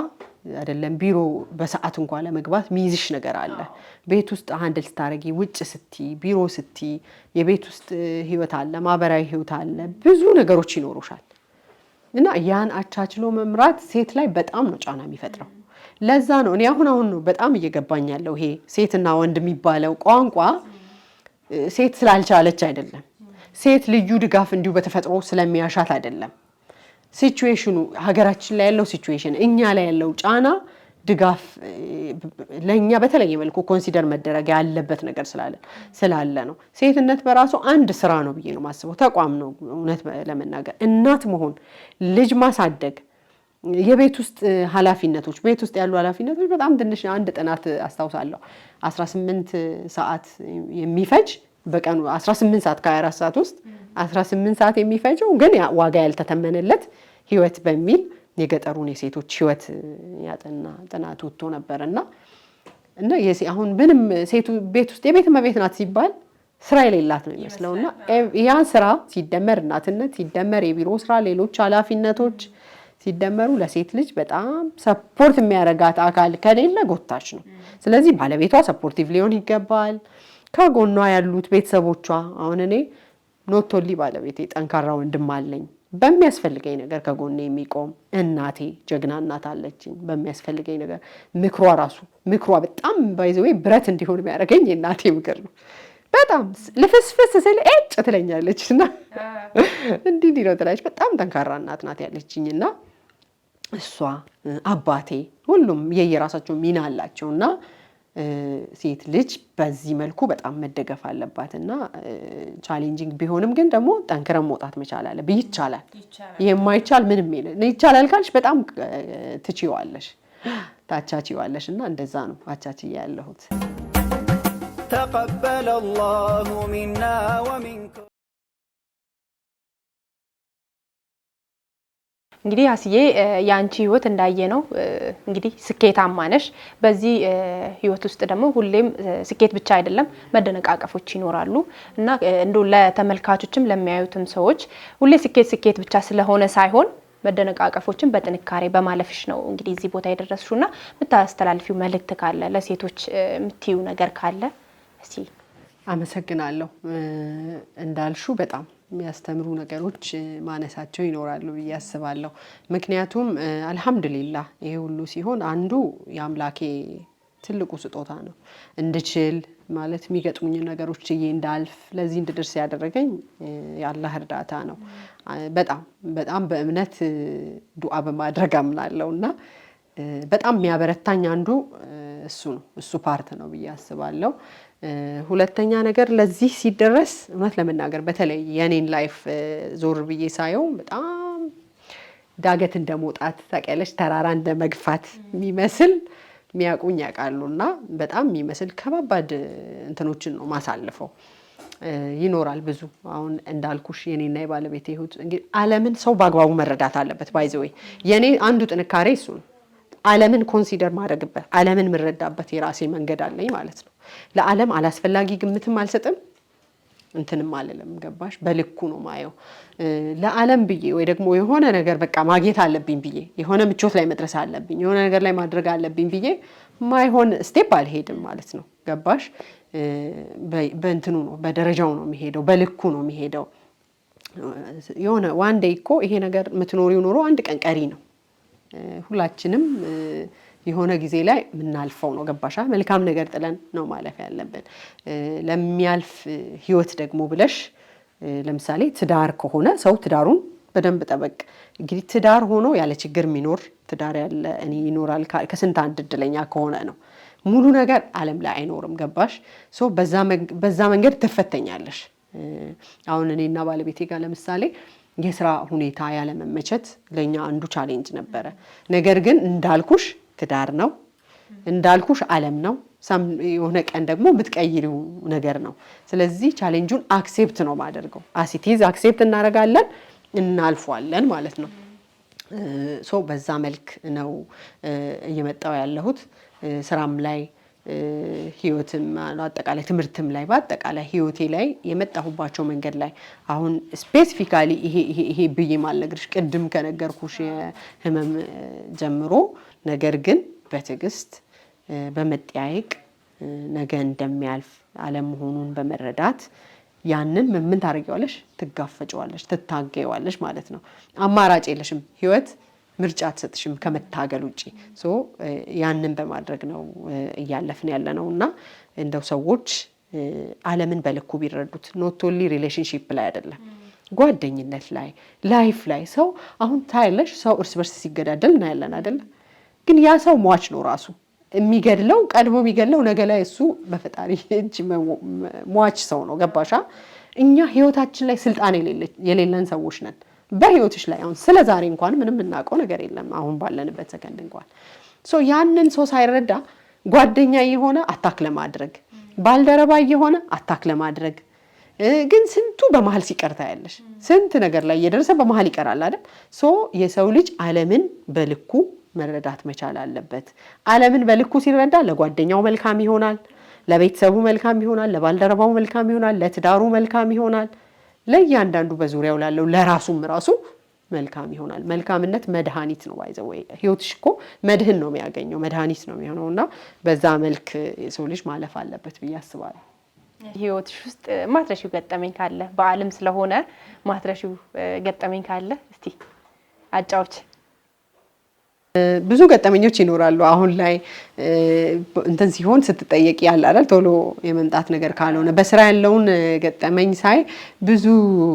አይደለም ቢሮ በሰዓት እንኳን ለመግባት ሚይዝሽ ነገር አለ። ቤት ውስጥ handle ስታረጊ፣ ውጭ ስቲ፣ ቢሮ ስቲ፣ የቤት ውስጥ ህይወት አለ፣ ማህበራዊ ህይወት አለ፣ ብዙ ነገሮች ይኖሩሻል። እና ያን አቻችሎ መምራት ሴት ላይ በጣም ነው ጫና የሚፈጥረው። ለዛ ነው እኔ አሁን ነው በጣም እየገባኝ ያለው ይሄ ሴትና ወንድ የሚባለው ቋንቋ ሴት ስላልቻለች አይደለም፣ ሴት ልዩ ድጋፍ እንዲሁ በተፈጥሮ ስለሚያሻት አይደለም። Situation ኑ ሀገራችን ላይ ያለው situation፣ እኛ ላይ ያለው ጫና ድጋፍ ለኛ በተለየ መልኩ consider መደረግ ያለበት ነገር ስላለ ነው። ሴትነት በራሱ አንድ ስራ ነው ብዬ ነው የማስበው፣ ተቋም ነው። እውነት ለመናገር እናት መሆን፣ ልጅ ማሳደግ፣ የቤት ውስጥ ኃላፊነቶች፣ ቤት ውስጥ ያሉ ኃላፊነቶች በጣም ትንሽ። አንድ ጥናት አስታውሳለሁ 18 ሰዓት የሚፈጅ በቀኑ 18 ሰዓት ከ24 ሰዓት ውስጥ 18 ሰዓት የሚፈጀው ግን ዋጋ ያልተተመነለት ህይወት በሚል የገጠሩን የሴቶች ህይወት ያጠና ጥናት ወጥቶ ነበርና እና አሁን ምንም ሴቱ ቤት ውስጥ የቤት እመቤት ናት ሲባል ስራ የሌላት ነው የሚመስለውና ያ ስራ ሲደመር እናትነት ሲደመር የቢሮ ስራ፣ ሌሎች ኃላፊነቶች ሲደመሩ ለሴት ልጅ በጣም support የሚያደርጋት አካል ከሌለ ጎታች ነው። ስለዚህ ባለቤቷ supportive ሊሆን ይገባል። ከጎኗ ያሉት ቤተሰቦቿ፣ አሁን እኔ not only ባለቤቴ ጠንካራ ወንድም አለኝ በሚያስፈልገኝ ነገር ከጎኔ የሚቆም እናቴ ጀግና እናት አለችኝ። በሚያስፈልገኝ ነገር ምክሯ ራሱ ምክሯ በጣም by the way ብረት እንዲሆን የሚያደርገኝ የእናቴ ምክር ነው። በጣም ልፍስፍስ ስል ኤጭ ትለኛለች እና እንዲህ እንዲህ ነው ትላለች። በጣም ጠንካራ እናት ናት ያለችኝ እና እሷ አባቴ፣ ሁሉም የየራሳቸው ሚና አላቸው እና ሴት ልጅ በዚህ መልኩ በጣም መደገፍ አለባት እና challenging ቢሆንም ግን ደግሞ ጠንክረን መውጣት መቻል አለብን። ይቻላል። የማይቻል ምንም የለም። ይቻላል ካልሽ በጣም ትችይዋለሽ፣ ታቻችይዋለሽ እና እንደዛ ነው አቻችዬ ያለሁት። ተቀበለ አላሁ ሚና ወሚንኩም። እንግዲህ አስዬ የአንቺ ህይወት እንዳየ ነው እንግዲህ ስኬታማ ነሽ። በዚህ ህይወት ውስጥ ደግሞ ሁሌም ስኬት ብቻ አይደለም መደነቃቀፎች ይኖራሉ እና እንደው ለተመልካቾችም ለሚያዩትም ሰዎች ሁሌ ስኬት ስኬት ብቻ ስለሆነ ሳይሆን መደነቃቀፎችን በጥንካሬ በማለፍሽ ነው እንግዲህ እዚህ ቦታ የደረስሽውና የምታስተላልፊው መልእክት ካለ ለሴቶች የምትዩ ነገር ካለ እስቲ። አመሰግናለሁ። እንዳልሹ በጣም የሚያስተምሩ ነገሮች ማነሳቸው ይኖራሉ ብዬ አስባለሁ። ምክንያቱም አልሐምዱሊላህ ይሄ ሁሉ ሲሆን አንዱ የአምላኬ ትልቁ ስጦታ ነው። እንድችል ማለት የሚገጥሙኝ ነገሮች ችዬ እንዳልፍ ለዚህ እንድደርስ ያደረገኝ የአላህ እርዳታ ነው። በጣም በጣም በእምነት ዱዓ በማድረግ አምናለሁ እና በጣም የሚያበረታኝ አንዱ እሱ ነው፣ እሱ part ነው ብዬ አስባለሁ። ሁለተኛ ነገር ለዚህ ሲደረስ እውነት ለመናገር በተለይ የኔን life ዞር ብዬ ሳየው በጣም ዳገት እንደ መውጣት ታውቂያለሽ፣ ተራራ እንደ መግፋት የሚመስል፣ የሚያውቁኝ ያውቃሉ። እና በጣም የሚመስል ከባባድ እንትኖችን ነው ማሳልፈው ይኖራል ብዙ። አሁን እንዳልኩሽ የኔና የባለቤቴ ህይወት እንግዲህ ዓለምን ሰው በአግባቡ መረዳት አለበት። By the way የኔ አንዱ ጥንካሬ እሱ ነው። ዓለምን consider ማድረግበት፣ ዓለምን የምረዳበት የራሴ መንገድ አለኝ ማለት ነው። ለዓለም አላስፈላጊ ግምትም አልሰጥም፣ እንትንም አልልም። ገባሽ? በልኩ ነው ማየው። ለዓለም ብዬ ወይ ደግሞ የሆነ ነገር በቃ ማግኘት አለብኝ ብዬ፣ የሆነ ምቾት ላይ መድረስ አለብኝ፣ የሆነ ነገር ላይ ማድረግ አለብኝ ብዬ ማይሆን step አልሄድም ማለት ነው። ገባሽ? በእንትኑ ነው፣ በደረጃው ነው የሚሄደው፣ በልኩ ነው የሚሄደው። የሆነ one day እኮ ይሄ ነገር የምትኖሪው ኑሮ አንድ ቀን ቀሪ ነው። ሁላችንም የሆነ ጊዜ ላይ የምናልፈው ነው። ገባሻ? መልካም ነገር ጥለን ነው ማለፍ ያለብን። ለሚያልፍ ህይወት ደግሞ ብለሽ ለምሳሌ ትዳር ከሆነ ሰው ትዳሩን በደንብ ጠበቅ፣ እንግዲህ ትዳር ሆኖ ያለ ችግር የሚኖር ትዳር ያለ እኔ ይኖራል ከስንት አንድ እድለኛ ከሆነ ነው። ሙሉ ነገር ዓለም ላይ አይኖርም። ገባሽ? So በዛ መንገድ ትፈተኛለሽ። አሁን እኔና ባለቤቴ ጋር ለምሳሌ የስራ ሁኔታ ያለመመቸት ለእኛ አንዱ challenge ነበረ። ነገር ግን እንዳልኩሽ ትዳር ነው፣ እንዳልኩሽ ዓለም ነው። የሆነ ቀን ደግሞ የምትቀይሪው ነገር ነው። ስለዚህ challenge ኡን accept ነው ማደርገው። As it is accept እናደርጋለን፣ እናልፏለን ማለት ነው። So በዛ መልክ ነው እየመጣው ያለሁት፣ ስራም ላይ፣ ህይወትም፣ አጠቃላይ ትምህርትም ላይ፣ በአጠቃላይ ህይወቴ ላይ የመጣሁባቸው መንገድ ላይ አሁን specifically ይሄ ይሄ ይሄ ብዬ ማልነግርሽ ቅድም ከነገርኩሽ የህመም ጀምሮ፣ ነገር ግን በትዕግስት፣ በመጠያየቅ፣ ነገ እንደሚያልፍ አለመሆኑን በመረዳት ያንን ምን ታደርጊዋለሽ? ትጋፈጪዋለሽ፣ ትታገይዋለሽ ማለት ነው። አማራጭ የለሽም። ህይወት ምርጫ አትሰጥሽም ከመታገል ውጪ። So ያንን በማድረግ ነው እያለፍን ያለ ነው። እና እንደው ሰዎች ዓለምን በልኩ ቢረዱት፣ not only relationship ላይ አይደለም፣ ጓደኝነት ላይ፣ life ላይ ሰው አሁን ታያለሽ፣ ሰው እርስ በርስ ሲገዳደል እናያለን አይደለ? ግን ያ ሰው ሟች ነው፣ ራሱ የሚገድለው፣ ቀድሞ የሚገድለው ነገ ላይ እሱ በፈጣሪ እጅ ሟች ሰው ነው። ገባሻ? እኛ ህይወታችን ላይ ስልጣን የሌለን ሰዎች ነን። በህይወትሽ ላይ አሁን ስለ ዛሬ እንኳን ምንም የምናውቀው ነገር የለም። አሁን ባለንበት ሰከንድ እንኳን so ያንን ሰው ሳይረዳ ጓደኛ የሆነ attack ለማድረግ፣ ባልደረባ የሆነ attack ለማድረግ ግን ስንቱ በመሀል ሲቀር ታያለሽ። ስንት ነገር ላይ እየደረሰ በመሀል ይቀራል አይደል? So የሰው ልጅ ዓለምን በልኩ መረዳት መቻል አለበት። ዓለምን በልኩ ሲረዳ ለጓደኛው መልካም ይሆናል፣ ለቤተሰቡ መልካም ይሆናል፣ ለባልደረባው መልካም ይሆናል፣ ለትዳሩ መልካም ይሆናል፣ ለእያንዳንዱ በዙሪያው ላለው፣ ለራሱም ራሱ መልካም ይሆናል። መልካምነት መድኃኒት ነው። By the way ህይወትሽ እኮ መድህን ነው የሚያገኘው፣ መድኃኒት ነው የሚሆነው እና በዛ መልክ የሰው ልጅ ማለፍ አለበት ብዬ አስባለሁ። ህይወትሽ ውስጥ ማትረሺው ገጠመኝ ካለ፣ በዓልም ስለሆነ ማትረሺው ገጠመኝ ካለ እስቲ አጫውች። ብዙ ገጠመኞች ይኖራሉ። አሁን ላይ እንትን ሲሆን ስትጠየቂ ያለ አይደል ቶሎ የመምጣት ነገር፣ ካልሆነ በስራ ያለውን ገጠመኝ ሳይ ብዙ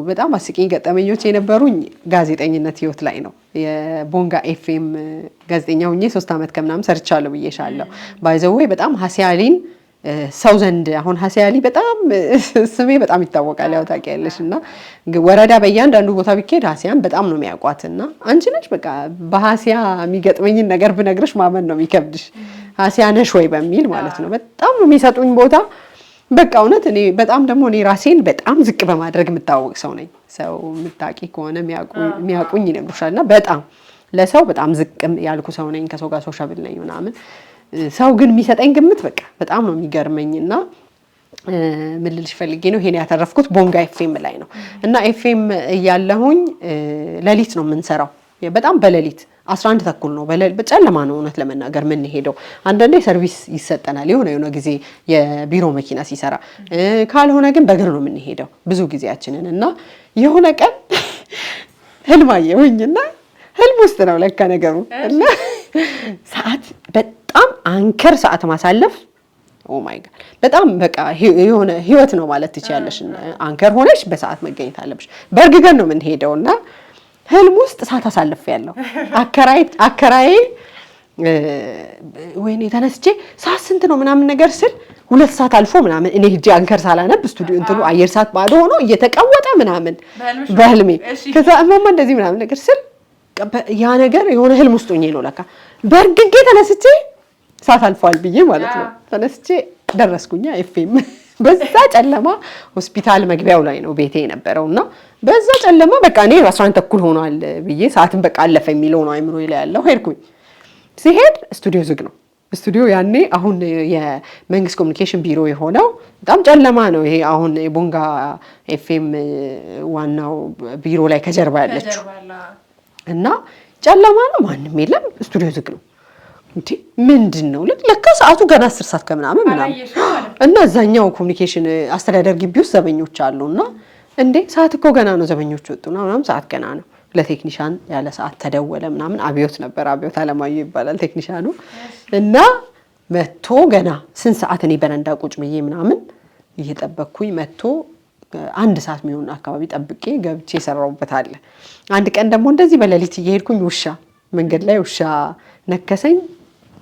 በጣም አስቂኝ ገጠመኞች የነበሩኝ ጋዜጠኝነት ህይወት ላይ ነው። የቦንጋ ኤፍኤም ጋዜጠኛ ሁኜ 3 ዓመት ከምናምን ሰርቻለሁ ብዬሻለሁ። By the way በጣም ሀሲያሊን ሰው ዘንድ አሁን ሀሲያሊ በጣም ስሜ በጣም ይታወቃል፣ ያው ታውቂያለሽ። እና ወረዳ በእያንዳንዱ ቦታ ቢካሄድ ሀሲያን በጣም ነው የሚያውቋት። እና አንቺ ነሽ፣ በቃ በሀሲያ የሚገጥመኝን ነገር ብነግርሽ ማመን ነው የሚከብድሽ። ሀሲያ ነሽ ወይ በሚል ማለት ነው። በጣም ነው የሚሰጡኝ ቦታ። በቃ እውነት እኔ በጣም ደግሞ እኔ ራሴን በጣም ዝቅ በማድረግ የምታወቅ ሰው ነኝ። ሰው የምታውቂ ከሆነ የሚያውቁኝ ይነግሩሻል። እና በጣም ለሰው በጣም ዝቅ ያልኩ ሰው ነኝ። ከሰው ጋር sociable ነኝ ምናምን፣ ሰው ግን የሚሰጠኝ ግምት በቃ በጣም ነው የሚገርመኝ። እና ምን ልልሽ ፈልጌ ነው፣ ይሄን ያተረፍኩት ቦንጋ ኤፍኤም ላይ ነው። እና ኤፍኤም እያለሁኝ ሌሊት ነው የምንሰራው፣ በጣም በሌሊት 11:30 ነው፣ በጨለማ ነው እውነት ለመናገር የምንሄደው። አንዳንዴ ሰርቪስ ይሰጠናል የሆነ የሆነ ጊዜ የቢሮ መኪና ሲሰራ፣ ካልሆነ ግን በእግር ነው የምንሄደው ብዙ ጊዜያችንን። እና የሆነ ቀን ህልም አየሁኝና ህልም ውስጥ ነው ለካ ነገሩ። እና ሰዓት በጣም አንከር ሰዓት ማሳለፍ፣ oh my God፣ በጣም በቃ የሆነ ህይወት ነው ማለት ትችያለሽ። አንከር ሆነሽ በሰዓት መገኘት አለብሽ። በእርግገን ነው የምንሄደው እና ህልም ውስጥ ሰዓት አሳልፍ ያለው አከራዬ ወይኔ ተነስቼ ሰዓት ስንት ነው ምናምን ነገር ስል 2 ሰዓት አልፎ ምናምን፣ እኔ ሂጄ anchor ሳላነብ ስቱዲዮ እንትኑ አየር ሰዓት ባዶ ሆኖ እየተቀወጠ ምናምን በህልሜ። ከዛ እማማ እንደዚህ ምናምን ነገር ስል ያ ነገር የሆነ ህልም ውስጥ ሆኜ ነው ለካ። በእርግጌ ተነስቼ ሰዓት አልፏል ብዬ ማለት ነው ተነስቼ ደረስኩኛ ኤፍኤም። በዛ ጨለማ ሆስፒታል መግቢያው ላይ ነው ቤቴ የነበረው እና በዛ ጨለማ በቃ እኔ 11:30 ሆኗል ብዬ ሰዓትን በቃ አለፈ የሚለው ነው አይምሮዬ ላይ ያለው። ሄድኩኝ። ሲሄድ ስቱዲዮ ዝግ ነው። ስቱዲዮ ያኔ አሁን የመንግስት ኮሚኒኬሽን ቢሮ የሆነው በጣም ጨለማ ነው። ይሄ አሁን የቦንጋ ኤፍኤም ዋናው ቢሮ ላይ ከጀርባ ያለችው እና ጨለማ ነው፣ ማንም የለም፣ ስቱዲዮ ዝግ ነው። እንዴ ምንድን ነው? ለካ ሰዓቱ ገና 10 ሰዓት ከምናምን ምናምን እና እዛኛው ኮሚኒኬሽን አስተዳደር ግቢ ውስጥ ዘበኞች አሉ እና እንዴ ሰዓት እኮ ገና ነው፣ ዘበኞች ወጡና ምናምን ሰዓት ገና ነው። ለቴክኒሻን ያለ ሰዓት ተደወለ ምናምን። አብዮት ነበር፣ አብዮት አለማየሁ ይባላል ቴክኒሻኑ፣ እና መጥቶ ገና ስንት ሰዓት እኔ በረንዳ ቁጭ ብዬ ምናምን እየጠበቅኩኝ መጥቶ 1 ሰዓት የሚሆን አካባቢ ጠብቄ ገብቼ የሰራሁበት አለ። አንድ ቀን ደግሞ እንደዚህ በሌሊት እየሄድኩኝ ውሻ መንገድ ላይ ውሻ ነከሰኝ።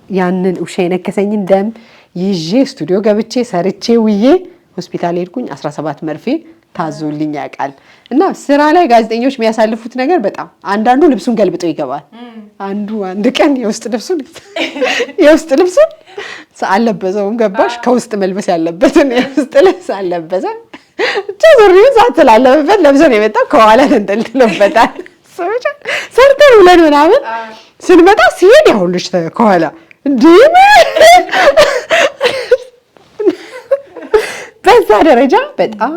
ያንን ውሻ የነከሰኝን ደም ይዤ ስቱዲዮ ገብቼ ሰርቼ ውዬ ሆስፒታል ሄድኩኝ። 17 መርፌ ታዞልኝ ያውቃል። እና ስራ ላይ ጋዜጠኞች የሚያሳልፉት ነገር በጣም፣ አንዳንዱ ልብሱን ገልብጦ ይገባል። አንዱ አንድ ቀን የውስጥ ልብሱን አልለበሰውም። ገባሽ? ከውስጥ መልበስ ያለበትን የውስጥ ልብስ አልለበሰም። ብቻ ሱሪውን ሰዓት ስላለበት ለብሶ ነው የመጣው። ከኋላ ተንጠልጥሎበታል። ሰርተን ውለን ምናምን ስንመጣ ሲሄድ ያሁልሽ ከኋላ እንዲህ በዛ ደረጃ በጣም።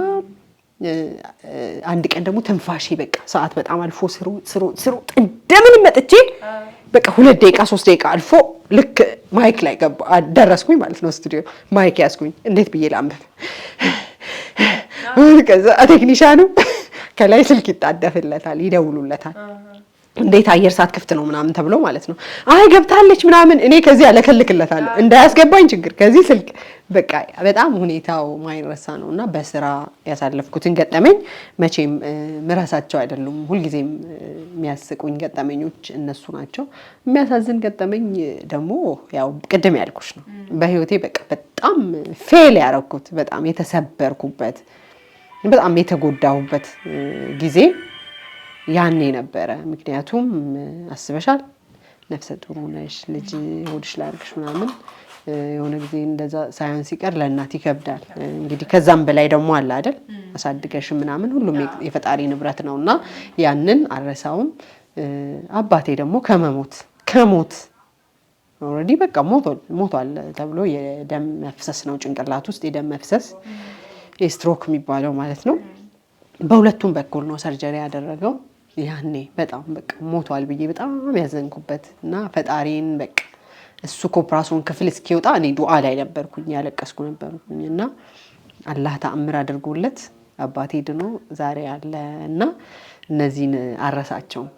አንድ ቀን ደግሞ ትንፋሼ በቃ ሰዓት በጣም አልፎ ስሩ ስሩ ስሩ እንደምንም መጥቼ በቃ 2 ደቂቃ 3 ደቂቃ አልፎ ልክ mic ላይ ገባ ደረስኩኝ ማለት ነው። ስቱዲዮ mic ያዝኩኝ። እንዴት ብዬ ላንብብ? ከዛ ቴክኒሻኑ ከላይ ስልክ ይጣደፍለታል፣ ይደውሉለታል። እንዴት አየር ሰዓት ክፍት ነው ምናምን ተብሎ ማለት ነው። አይ ገብታለች ምናምን፣ እኔ ከዚህ አለከልክለታለሁ እንዳያስገባኝ ችግር ከዚህ ስልክ። በቃ በጣም ሁኔታው ማይረሳ ነው እና በስራ ያሳለፍኩትን ገጠመኝ መቼም ምረሳቸው አይደሉም። ሁልጊዜም የሚያስቁኝ ገጠመኞች እነሱ ናቸው። የሚያሳዝን ገጠመኝ ደግሞ ያው ቅድም ያልኩሽ ነው። በህይወቴ በቃ በጣም fail ያረኩት፣ በጣም የተሰበርኩበት፣ በጣም የተጎዳሁበት ጊዜ ያኔ ነበረ። ምክንያቱም አስበሻል፣ ነፍሰ ጡር ነሽ፣ ልጅ ሆድሽ ላይ አድርገሽ ምናምን የሆነ ጊዜ እንደዛ ሳይሆን ሲቀር ለእናት ይከብዳል። እንግዲህ ከዛም በላይ ደግሞ አለ አይደል፣ አሳድገሽ ምናምን ሁሉም የፈጣሪ ንብረት ነው እና ያንን አልረሳውም። አባቴ ደግሞ ከመሞት ከሞት already በቃ ሞቷል ተብሎ የደም መፍሰስ ነው፣ ጭንቅላት ውስጥ የደም መፍሰስ የስትሮክ የሚባለው ማለት ነው። በሁለቱም በኩል ነው surgery ያደረገው። ያኔ በጣም በቃ ሞቷል ብዬ በጣም ያዘንኩበት እና ፈጣሪን በቃ እሱ ከኦፕራሲዮን ክፍል እስኪወጣ እኔ ዱዓ ላይ ነበርኩኝ፣ ያለቀስኩ ነበርኩኝ እና አላህ ተአምር አድርጎለት አባቴ ድኖ ዛሬ አለ እና እነዚህን አረሳቸውም።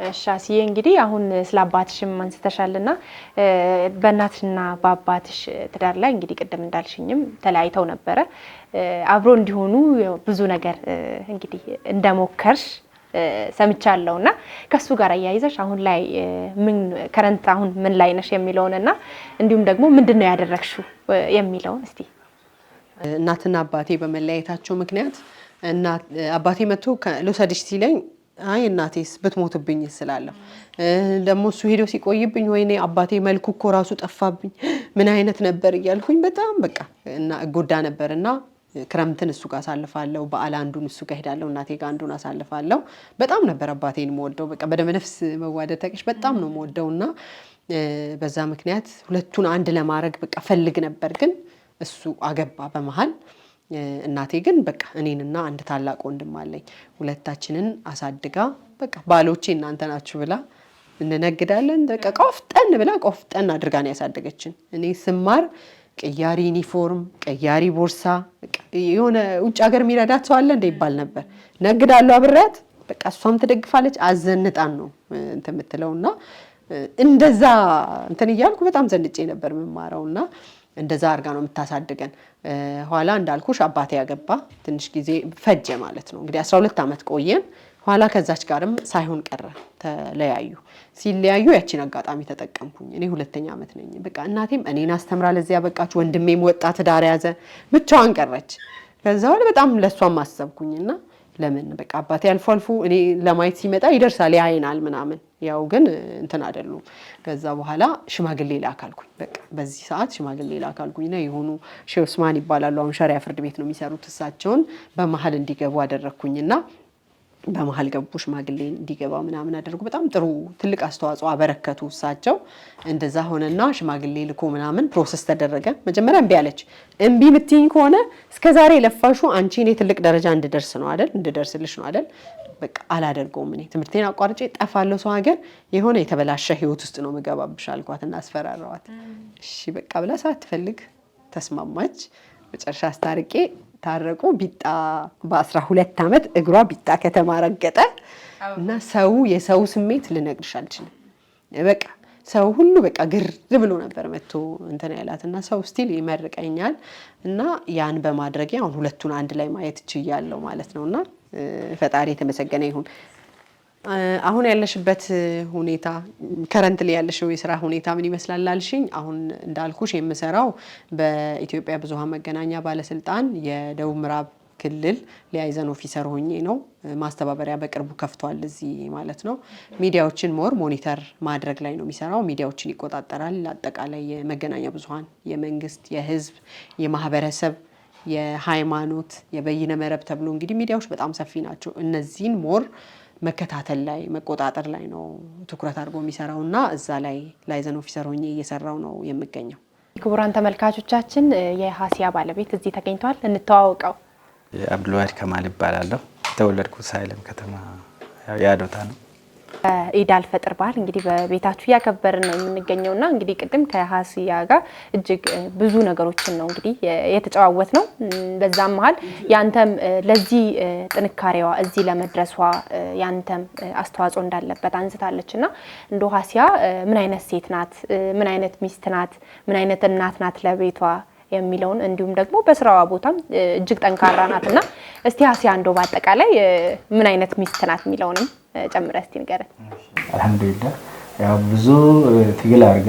እሺ አስዬ፣ እንግዲህ አሁን ስለ አባትሽም አንስተሻልና በእናትሽና በአባትሽ ትዳር ላይ እንግዲህ ቅድም እንዳልሽኝም ተለያይተው ነበረ። አብሮ እንዲሆኑ ብዙ ነገር እንግዲህ እንደሞከርሽ ሰምቻለሁ እና ከሱ ጋር አያይዘሽ አሁን ላይ ምን current አሁን ምን ላይ ነሽ የሚለውን እና እንዲሁም ደግሞ ምንድን ነው ያደረግሽው የሚለውን እስቲ። እናትና አባቴ በመለያየታቸው ምክንያት አባቴ መጥቶ ልውሰድሽ ሲለኝ አይ እናቴስ ብትሞትብኝ ስላለሁ፣ ደግሞ እሱ ሄዶ ሲቆይብኝ ወይኔ አባቴ መልኩ እኮ ራሱ ጠፋብኝ፣ ምን አይነት ነበር እያልኩኝ በጣም በቃ እና እጎዳ ነበር እና ክረምትን እሱ ጋር አሳልፋለሁ፣ በዓል አንዱን እሱ ጋር ሄዳለሁ፣ እናቴ ጋር አንዱን አሳልፋለሁ። በጣም ነበር አባቴን የምወደው። በቃ በደመ ነፍስ መዋደድ ታውቂሽ፣ በጣም ነው የምወደው እና በዛ ምክንያት ሁለቱን አንድ ለማድረግ በቃ ፈልግ ነበር፣ ግን እሱ አገባ በመሀል። እናቴ ግን በቃ እኔንና አንድ ታላቅ ወንድም አለኝ፣ ሁለታችንን አሳድጋ በቃ ባሎቼ እናንተ ናችሁ ብላ እንነግዳለን። በቃ ቆፍጠን ብላ ቆፍጠን አድርጋ ነው ያሳደገችን። እኔ ስማር ቅያሪ ዩኒፎርም፣ ቅያሪ ቦርሳ፣ የሆነ ውጭ ሀገር የሚረዳት ሰው አለ እንደ ይባል ነበር። ነግዳለሁ አብሬያት፣ በቃ እሷም ትደግፋለች። አዘንጣን ነው እንትን የምትለው እና እንደዛ እንትን እያልኩ በጣም ዘንጬ ነበር የምማረው እና እንደዛ አድርጋ ነው የምታሳድገን። ኋላ እንዳልኩሽ አባቴ ያገባ፣ ትንሽ ጊዜ ፈጀ ማለት ነው። እንግዲህ 12 ዓመት ቆየን። ኋላ ከዛች ጋርም ሳይሆን ቀረ፣ ተለያዩ። ሲለያዩ ያቺን አጋጣሚ ተጠቀምኩኝ። እኔ ሁለተኛ ዓመት ነኝ። በቃ እናቴም እኔን አስተምራ ለዚያ በቃች። ወንድሜም ወጣ፣ ትዳር ያዘ፣ ብቻዋን ቀረች። ከዛ በኋላ በጣም ለእሷም አሰብኩኝና ለምን በቃ አባቴ አልፎ አልፎ እኔ ለማየት ሲመጣ ይደርሳል፣ ያይናል ምናምን፣ ያው ግን እንትን አይደሉም። ከዛ በኋላ ሽማግሌ ላክ አልኩኝ። በቃ በዚህ ሰዓት ሽማግሌ ላክ አልኩኝና የሆኑ ሼህ ኡስማን ይባላሉ። አሁን ሸሪያ ፍርድ ቤት ነው የሚሰሩት። እሳቸውን በመሀል እንዲገቡ አደረግኩኝና በመሀል ገቡ። ሽማግሌ እንዲገባ ምናምን አደረጉ። በጣም ጥሩ ትልቅ አስተዋጽኦ አበረከቱ እሳቸው። እንደዛ ሆነና ሽማግሌ ልኮ ምናምን process ተደረገ። መጀመሪያ እምቢ አለች። እምቢ ምትይኝ ከሆነ እስከ ዛሬ የለፋሹ አንቺ እኔ ትልቅ ደረጃ እንድደርስ ነው አይደል? እንድደርስልሽ ነው አይደል? በቃ አላደርገውም። እኔ ትምህርቴን አቋርጬ ጠፋለሁ። ሰው ሀገር የሆነ የተበላሸ ህይወት ውስጥ ነው ምገባብሽ አልኳት እና አስፈራራዋት። እሺ በቃ ብላ ሳትፈልግ ተስማማች። መጨረሻ አስታርቄ ታረቁ። ቢጣ በ12 ዓመት እግሯ ቢጣ ከተማ ረገጠ እና ሰው የሰው ስሜት ልነግርሽ አልችልም። በቃ ሰው ሁሉ በቃ ግር ብሎ ነበር መጥቶ እንትን ያላት እና ሰው still ይመርቀኛል እና ያን በማድረጌ አሁን ሁለቱን አንድ ላይ ማየት ችያለሁ ማለት ነው እና ፈጣሪ የተመሰገነ ይሁን። አሁን ያለሽበት ሁኔታ፣ currently ያለሽው የስራ ሁኔታ ምን ይመስላል ላልሽኝ፣ አሁን እንዳልኩሽ የምሰራው በኢትዮጵያ ብዙኃን መገናኛ ባለስልጣን የደቡብ ምዕራብ ክልል liaison officer ሆኜ ነው። ማስተባበሪያ በቅርቡ ከፍቷል እዚህ ማለት ነው። ሚዲያዎችን more monitor ማድረግ ላይ ነው የሚሰራው። ሚዲያዎችን ይቆጣጠራል። አጠቃላይ የመገናኛ ብዙኃን የመንግስት፣ የህዝብ፣ የማህበረሰብ፣ የሃይማኖት፣ የበይነ መረብ ተብሎ እንግዲህ ሚዲያዎች በጣም ሰፊ ናቸው። እነዚህን more መከታተል ላይ፣ መቆጣጠር ላይ ነው ትኩረት አድርጎ የሚሰራው እና እዛ ላይ liaison officer ሆኜ እየሰራው ነው የምገኘው። ክቡራን ተመልካቾቻችን፣ የሀሲያ ባለቤት እዚህ ተገኝተዋል። እንተዋወቀው። አብዱልዋሂድ ከማል ይባላለሁ። የተወለድኩት ሳይለም ከተማ ያዶታ ነው። ኢድ አልፈጥር በዓል እንግዲህ በቤታችሁ እያከበርን ነው የምንገኘው እና እንግዲህ ቅድም ከሀሲያ ጋር እጅግ ብዙ ነገሮችን ነው እንግዲህ የተጨዋወት ነው። በዛም መሀል ያንተም ለዚህ ጥንካሬዋ እዚህ ለመድረሷ ያንተም አስተዋጽኦ እንዳለበት አንስታለች እና እንደ ሀሲያ ምን አይነት ሴት ናት፣ ምን አይነት ሚስት ናት፣ ምን አይነት እናት ናት ለቤቷ የሚለውን እንዲሁም ደግሞ በስራዋ ቦታም እጅግ ጠንካራ ናት እና እስቲ ሀሲያ እንደው በአጠቃላይ ምን አይነት ሚስት ናት የሚለውንም ጨምረህ እስቲ ንገረን። አልሐምዱሊላህ፣ ያው ብዙ ትግል አድርጋ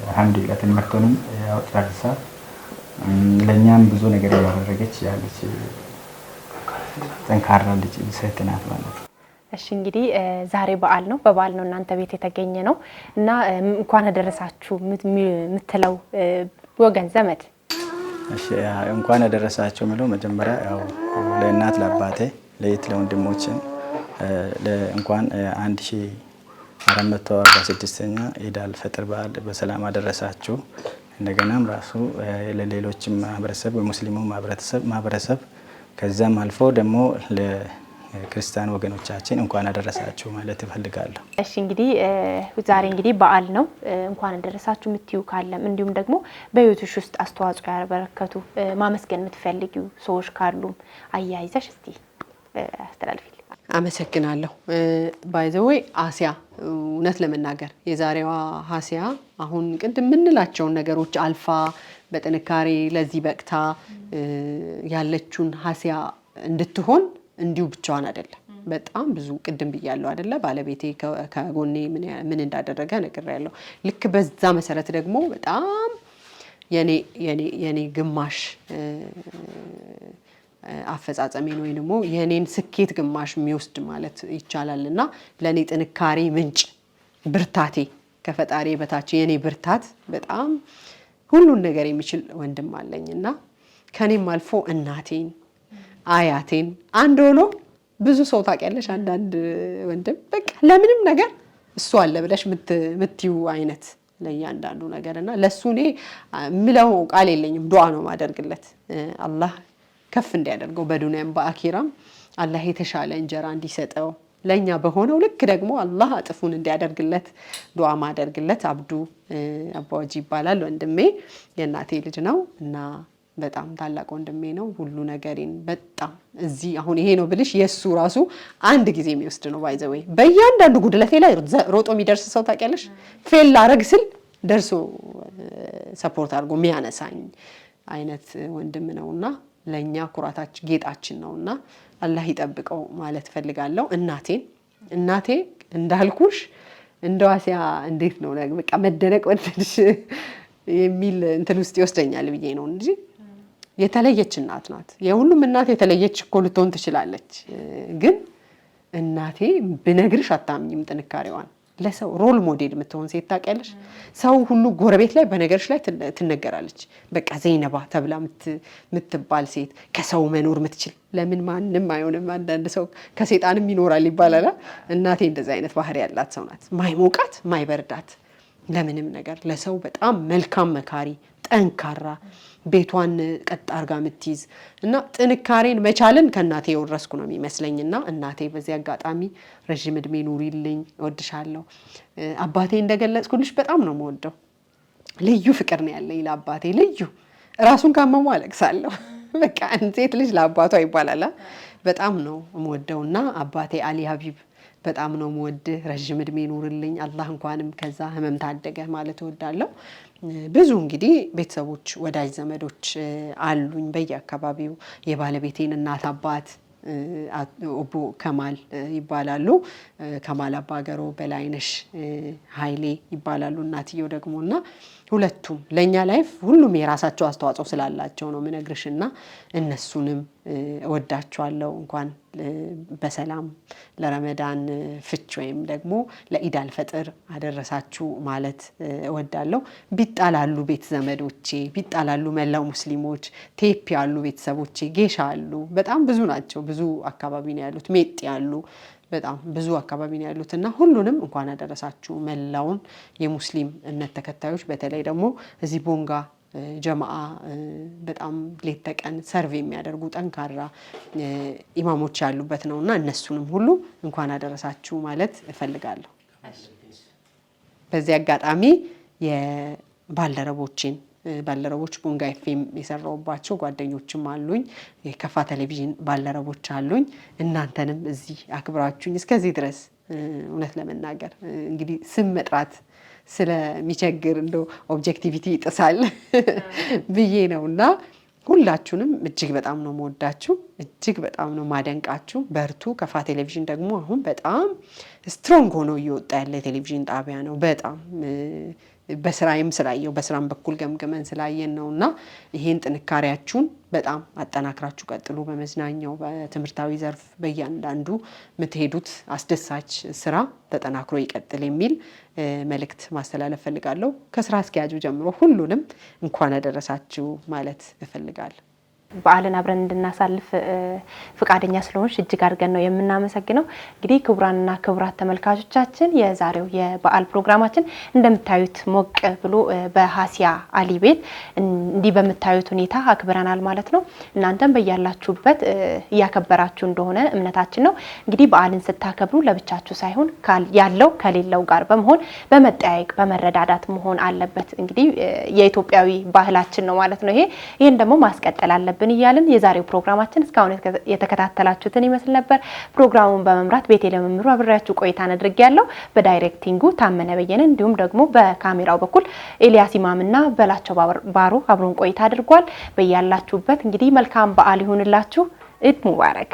አልሐምዱሊላህ ትምህርቱንም ያው ጨርሳ ለእኛም ብዙ ነገር እያደረገች ያለች ጠንካራ ልጅ ሴት ናት ማለት ነው። እሺ፣ እንግዲህ ዛሬ በዓል ነው። በበዓል ነው እናንተ ቤት የተገኘ ነው እና እንኳን አደረሳችሁ የምትለው ወገን ዘመድ? እሺ፣ እንኳን አደረሳችሁ የምለው መጀመሪያ ያው ለእናት ለአባቴ፣ ለእህት ለወንድሞችን እንኳን 1446ኛ ኢድ አል ፈጥር በዓል በሰላም አደረሳችሁ። እንደገናም ራሱ ለሌሎችም ማህበረሰብ፣ የሙስሊሙ ማህበረሰብ፣ ከዛም አልፎ ደግሞ ለክርስቲያን ወገኖቻችን እንኳን አደረሳችሁ ማለት እፈልጋለሁ። እሺ፣ እንግዲህ ዛሬ እንግዲህ በዓል ነው። እንኳን አደረሳችሁ የምትዩ ካለም እንዲሁም ደግሞ በህይወትሽ ውስጥ አስተዋጽኦ ያበረከቱ ማመስገን የምትፈልጊው ሰዎች ካሉም አያይዘሽ እስቲ አስተላልፊልኝ። አመሰግናለሁ። By the way አሲያ እውነት ለመናገር የዛሬዋ ሀሲያ አሁን ቅድም የምንላቸውን ነገሮች አልፋ በጥንካሬ ለዚህ በቅታ ያለችውን ሀሲያ እንድትሆን እንዲሁ ብቻዋን አይደለም። በጣም ብዙ ቅድም ብያለሁ አይደለ? ባለቤቴ ከጎኔ ምን እንዳደረገ ነግሬያለሁ። ልክ በዛ መሰረት ደግሞ በጣም የኔ ግማሽ አፈጻጸሜን ወይ ደግሞ የኔን ስኬት ግማሽ የሚወስድ ማለት ይቻላል እና ለእኔ ጥንካሬ ምንጭ ብርታቴ ከፈጣሪ በታች የኔ ብርታት በጣም ሁሉን ነገር የሚችል ወንድም አለኝ እና ከኔም አልፎ እናቴን፣ አያቴን አንድ ሆኖ ብዙ ሰው ታውቂያለሽ፣ አንዳንድ ወንድም በቃ ለምንም ነገር እሱ አለ ብለሽ ምትዩ አይነት ለእያንዳንዱ ነገር እና ለእሱ እኔ የምለው ቃል የለኝም። ዱዓ ነው ማደርግለት፣ አላህ ከፍ እንዲያደርገው፣ በዱንያም በአኪራም አላህ የተሻለ እንጀራ እንዲሰጠው፣ ለእኛ በሆነው ልክ ደግሞ አላህ እጥፉን እንዲያደርግለት ዱዓ ማደርግለት አብዱ አባዋጂ ይባላል። ወንድሜ የእናቴ ልጅ ነው እና በጣም ታላቅ ወንድሜ ነው። ሁሉ ነገሬን በጣም እዚህ አሁን ይሄ ነው ብልሽ የእሱ ራሱ አንድ ጊዜ የሚወስድ ነው። By the way በእያንዳንዱ ጉድለቴ ላይ ሮጦ የሚደርስ ሰው ታውቂያለሽ። Fail ላረግ ስል ደርሶ support አድርጎ የሚያነሳኝ አይነት ወንድም ነው እና ለእኛ ኩራታችን ጌጣችን ነው እና አላህ ይጠብቀው ማለት ፈልጋለሁ። እናቴን፣ እናቴ እንዳልኩሽ እንደው አሲያ እንዴት ነው በቃ መደነቅ ወደድሽ የሚል እንትን ውስጥ ይወስደኛል ብዬ ነው እንጂ የተለየች እናት ናት። የሁሉም እናት የተለየች እኮ ልትሆን ትችላለች። ግን እናቴ ብነግርሽ አታምኝም ጥንካሬዋን። ለሰው role model የምትሆን ሴት ታውቂያለሽ። ሰው ሁሉ ጎረቤት ላይ በነገርሽ ላይ ትነገራለች። በቃ ዘይነባ ተብላ የምትባል ሴት፣ ከሰው መኖር የምትችል፣ ለምን ማንም አይሆንም። አንዳንድ ሰው ከሴጣንም ይኖራል ይባላል። እናቴ እንደዚህ አይነት ባህሪ ያላት ሰው ናት። ማይሞቃት ማይበርዳት ለምንም ነገር፣ ለሰው በጣም መልካም መካሪ፣ ጠንካራ፣ ቤቷን ቀጥ አርጋ የምትይዝ እና ጥንካሬን መቻልን ከእናቴ የወረስኩ ነው የሚመስለኝ። እና እናቴ በዚህ አጋጣሚ ረዥም እድሜ ኑሪልኝ፣ እወድሻለሁ። አባቴ እንደገለጽኩልሽ በጣም ነው የምወደው። ልዩ ፍቅር ነው ያለኝ ለአባቴ፣ ልዩ። ራሱን ካመሙ አለቅሳለሁ። በቃ ሴት ልጅ ለአባቷ ይባላል። በጣም ነው የምወደው እና አባቴ አሊ ሀቢብ በጣም ነው የምወድህ። ረዥም እድሜ ኑርልኝ። አላህ እንኳንም ከዛ ህመም ታደገ ማለት እወዳለሁ። ብዙ እንግዲህ ቤተሰቦች፣ ወዳጅ ዘመዶች አሉኝ በየአካባቢው። የባለቤቴን እናት አባት ኦቦ ከማል ይባላሉ። ከማል አባገሮ፣ በላይነሽ ኃይሌ ይባላሉ እናትየው ደግሞ። እና ሁለቱም ለእኛ life ሁሉም የራሳቸው አስተዋጽኦ ስላላቸው ነው ምነግርሽ እና እነሱንም እወዳቸዋለሁ። እንኳን በሰላም ለረመዳን ፍች ወይም ደግሞ ለኢድ አልፈጥር አደረሳችሁ ማለት እወዳለሁ። ቢጣላሉ ቤት ዘመዶቼ፣ ቢጣላሉ መላው ሙስሊሞች፣ ቴፕ ያሉ ቤተሰቦቼ፣ ጌሻ አሉ። በጣም ብዙ ናቸው። ብዙ አካባቢ ነው ያሉት። ሜጥ ያሉ በጣም ብዙ አካባቢ ነው ያሉት እና ሁሉንም እንኳን አደረሳችሁ መላውን የሙስሊም እምነት ተከታዮች፣ በተለይ ደግሞ እዚህ ቦንጋ ጀማአ በጣም ሌት ተቀን serve የሚያደርጉ ጠንካራ ኢማሞች ያሉበት ነው እና እነሱንም ሁሉ እንኳን አደረሳችሁ ማለት እፈልጋለሁ። በዚህ አጋጣሚ የባልደረቦቼን ባልደረቦች፣ ቦንጋ ኤፍኤም የሰራሁባቸው ጓደኞችም አሉኝ፣ የከፋ ቴሌቪዥን ባልደረቦች አሉኝ። እናንተንም እዚህ አክብራችሁኝ እስከዚህ ድረስ፣ እውነት ለመናገር እንግዲህ ስም መጥራት ስለሚቸግር እንደው objectivity ይጥሳል ብዬ ነው እና ሁላችሁንም እጅግ በጣም ነው መወዳችሁ፣ እጅግ በጣም ነው ማደንቃችሁ። በርቱ። ከፋ ቴሌቪዥን ደግሞ አሁን በጣም strong ሆኖ እየወጣ ያለ የቴሌቪዥን ጣቢያ ነው። በጣም በስራዬም ስላየው፣ በስራም በኩል ገምግመን ስላየን ነው እና ይሄን ጥንካሬያችሁን በጣም አጠናክራችሁ ቀጥሉ። በመዝናኛው፣ በትምህርታዊ ዘርፍ በእያንዳንዱ የምትሄዱት አስደሳች ስራ ተጠናክሮ ይቀጥል የሚል መልእክት ማስተላለፍ ፈልጋለሁ። ከስራ አስኪያጁ ጀምሮ ሁሉንም እንኳን አደረሳችሁ ማለት እፈልጋለሁ። በዓልን አብረን እንድናሳልፍ ፍቃደኛ ስለሆንሽ እጅግ አድርገን ነው የምናመሰግነው። እንግዲህ ክቡራንና ክቡራት ተመልካቾቻችን፣ የዛሬው የበዓል ፕሮግራማችን እንደምታዩት ሞቅ ብሎ በሀሲያ አሊ ቤት እንዲህ በምታዩት ሁኔታ አክብረናል ማለት ነው። እናንተም በያላችሁበት እያከበራችሁ እንደሆነ እምነታችን ነው። እንግዲህ በዓልን ስታከብሩ ለብቻችሁ ሳይሆን ያለው ከሌለው ጋር በመሆን፣ በመጠያየቅ፣ በመረዳዳት መሆን አለበት። እንግዲህ የኢትዮጵያዊ ባህላችን ነው ማለት ነው። ይሄን ደግሞ ማስቀጠል አለብን እያልን የዛሬው ፕሮግራማችን እስካሁን የተከታተላችሁትን ይመስል ነበር። ፕሮግራሙን በመምራት ቤቴ ለመምሩ አብሬያችሁ ቆይታ አድርጌያለሁ። በ directing ኡ ታመነ በየነ እንዲሁም ደግሞ በካሜራው በኩል ኤልያስ ኢማምና በላቸው ባሮ አብሮን ቆይታ አድርጓል። በያላችሁበት እንግዲህ መልካም በዓል ይሁንላችሁ። ኢድ ሙባረክ።